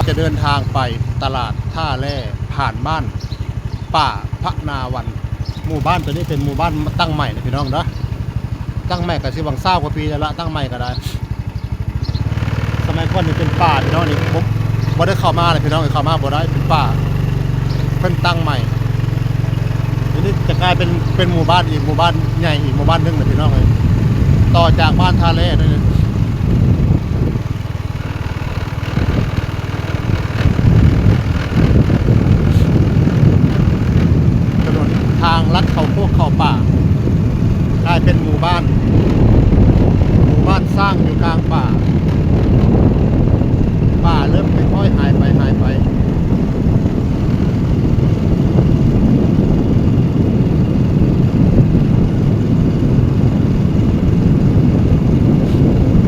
ຈະເດີນທາງໄປຕະຫຼາດທ່າແລ ຜ່ານບ້ານປ່າພະນາວັນ. ໝູ່ບ້ານໂຕນີ້ເປັນໝູ່ບ້ານຕັ້ງໃໝ່ນະພີ່ນ້ອງເດີ, ຕັ້ງໃໝ່ກະຊິຫວ່າງຊາວກວ່າປີແລ້ວລະ, ຕັ້ງໃໝ່ກະໄດ້. ສະໄໝກ່ອນນີ້ເປັນປ່າພີ່ນ້ອງ, ນີ້ບໍ່ ບໍ່ໄດ້ເຂົ້າມາເລີຍພີ່ນ້ອງ, ເຂົ້າມາບໍ່ໄດ້, ເປັນປ່າ ເພິ່ນຕັ້ງໃໝ່. ດຽວນີ້ຈະກາຍເປັນ ເປັນໝູ່ບ້ານອີກ ໝູ່ບ້ານໃຫຍ່ອີກໝູ່ບ້ານໜຶ່ງນະພີ່ນ້ອງເອີຍ, ຕໍ່ຈາກບ້ານທ່າແລນີ້. ຖະໜົນທາງລັດເຂົ້າໂຄກເຂົ້າປ່າ ກາຍເປັນໝູ່ບ້ານ, ໝູ່ບ້ານຊ້າງຢູ່ກາງປ່າ. ປ່າເລີ່ມຄ່ອຍໆຫາຍໄປ ຫາຍໄປ.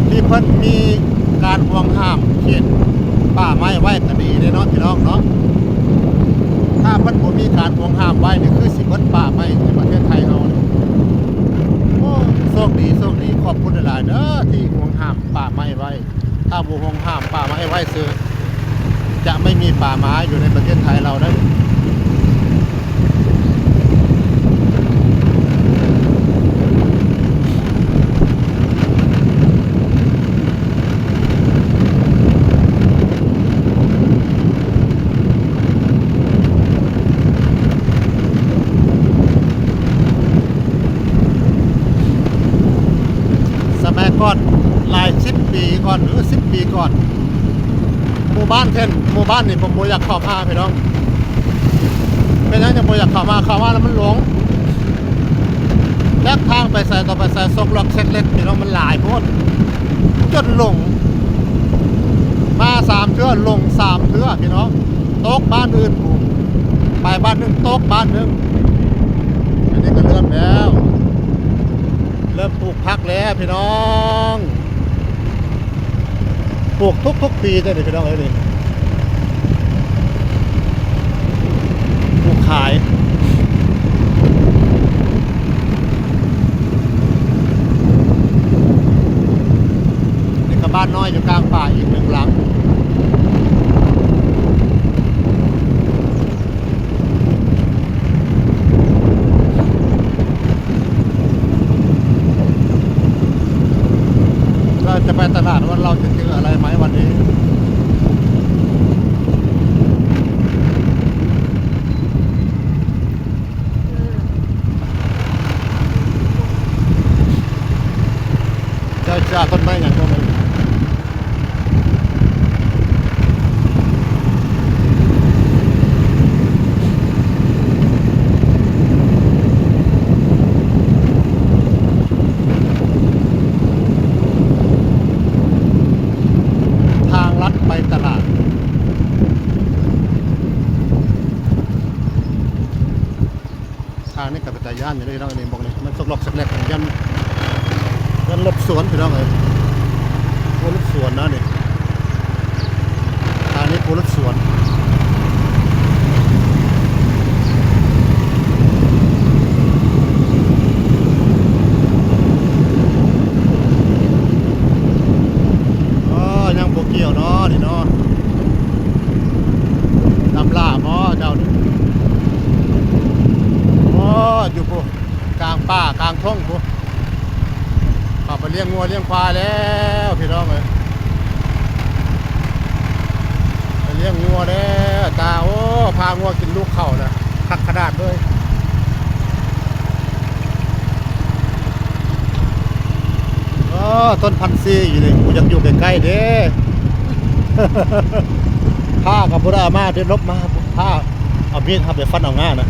ທີ່ເພິ່ນມີການຫວງຫ້າມເຂດປ່າໄມ້ໄວ້ກະດີເດ້ເນາະ ພີ່ນ້ອງເນາະ. ຖ້າເພິ່ນບໍ່ມີການຫວງຫ້າມໄວ້ນີ້ ຄືຊິເບິດປ່າໄມ້ໃນປະເທດໄທເຮົາ. ໂອ້ ໂຊກດີ ໂຊກດີ, ຂອບຄຸນຫຼາຍໆເດີ ທີ່ຫວງຫ້າມປ່າໄມ້ໄວ້. ຖ້າບໍ່ຫວງຫ້າມປ່າໄມ້ໄວ້ຊື່ ຈະໄມ່ມີປ່າໄມ້ຢູ່ໃນປະເທດໄທເຮົາເດີ. ສະໄໝກ່ອນ ຫຼາຍສິບປີກ່ອນ ຫຼື ສິບປີກ່ອນ ໝູ່ບ້ານເຊັ່ນ ໝູ່ບ້ານນີ້ ຜົມບໍ່ຢາກເຂົ້າມາພີ່ນ້ອງ. ເປັນຫຍັງຈັ່ງບໍ່ຢາກເຂົ້າມາ? ເຂົ້າມາແລ້ວມັນຫຼົງ, ຈັກທາງໄປໃສຕໍ່ໄປໃສ ຊອກລັອກຊອກເລັກພີ່ນ້ອງ, ມັນຫຼາຍໂພດ ຈົນຫຼົງ. ມາສາມເທື່ອ ຫຼົງສາມເທື່ອພີ່ນ້ອງ, ຕົກບ້ານອື່ນພຸ້ນ ໄປບ້ານໜຶ່ງ ຕົກບ້ານໜຶ່ງ. ອັນນີ້ກະເລີ່ມແລ້ວ ເລີ່ມປູກຜັກແລ້ວພີ່ນ້ອງ, ປູກທຸກໆປີເດ້ນີ້ພີ່ນ້ອງເອີຍ, ນີ້ປູກຂາຍ. ນີ້ກະບ້ານນ້ອຍຢູ່ກາງປ່າອີກໜຶ່ງຫຼັງ. เราจะไปตลาดว่าเราจะเจออะไรไหมวันนี้ เจ้าจะเอาต้นไม้อย่างพวกนี้ ທາງລັດໄປຕະຫຼາດ. ທາງນີ້ກະເປັນຕາຢ້ານຢູ່ເດ້ພີ່ນ້ອງ, ອັນນີ້ບອກນີ້ ມັນຊອກລັອກຊອກແລັກ ຢ້ານ ຢ້ານລົດສວນພີ່ນ້ອງເອີຍ, ໂອ້ ລົດສວນນະນີ້. ທາງນີ້ໂອ້ ລົດສວນ. ອໍ ຍັງບໍ່ກ່ຽວເນາະນີ້ເນາະ. ຕຳຫຼາບໍ່ເຈົ້ານີ້? ໂອ້ ຢູ່ພຸ້ນ ກາງປ່າກາງທົ່ງພຸ້ນ. ເຂົ້າໄປລ້ຽງງົວລ້ຽງຄວາຍແລ້ວພີ່ນ້ອງເອີຍ, ໄປລ້ຽງງົວແລ້ວ. ຕາ ໂອ້ ພາງົວກິນລູກເຂົ້ານະ ຄັກຂະໜາດເລີຍ. ເອີ ຕົ້ນພັນສີ່ຢູ່ນີ້ ກູຢາກຢູ່ໃກ້ໆເດ້. ພ້າກະບໍ່ໄດ້ເອົາມາເດ້, ຫຼົບມາ ພ້າເອົາມີດເຮົາໄປຟັນເອົາງ່ານະ.